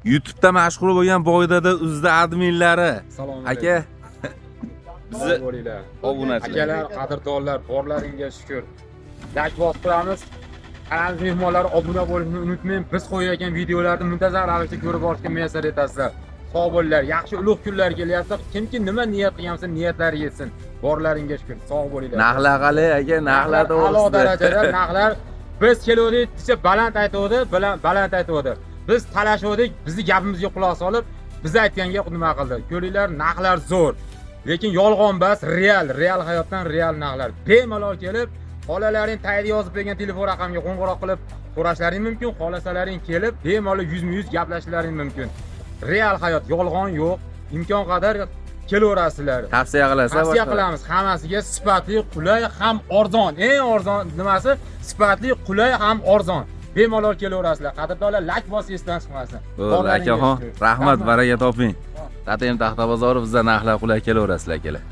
YouTube'da mashhur bo'lgan Boydada uzda adminlari. Assalomu Aka, bizni Sog' bo'linglar. obunachilar. Akalar, qadrdonlar, borlaringga shukur. Like bosib turamiz. Kanalimiz mehmonlari obuna bo'lishni unutmang. Biz qo'yayotgan videolarni muntazam ravishda ko'rib borishga muyassar etasizlar. Sog' bo'linglar. Yaxshi ulug' kunlar kelyapti. Kimki nima niyat qilgan bo'lsa, niyatlari yetsin. Borlaringga shukur. Sog' bo'linglar. Narxlar qalay aka, narxlar a'lo to'g'risida. darajada narxlar. Biz keluvdik, ticha baland aytuvdi, baland aytuvdi. Biz talashuvdik, bizni gapimizga quloq solib, biz aytganga nima qildi. Ko'ringlar, narxlar zo'r. Lekin yolg'on bas, real, real hayotdan real narxlar. Bemalol kelib, xolalaring tagida yozib bergan telefon raqamiga qo'ng'iroq qilib so'rashlaring mumkin, xolasalaring kelib, bemalol yuzma-yuz gaplashishlaring mumkin. Real hayot, yolg'on yo'q. Imkon qadar kelaverasizlar. Tavsiya qilasizlar. Tavsiya boshqa? qilamiz hammasiga sifatli, qulay ham arzon. Eng arzon nimasi? Sifatli, qulay ham arzon. Bemalol kelaverasizlar. Qadrdonlar, like bosish esdan chiqmasin. Bo'ldi, Borlaringga akaxon, shukur. Rahmat, baraka toping. Tatem Taxta bozori bizda narxlar qulay, kelaverasizlar akalar.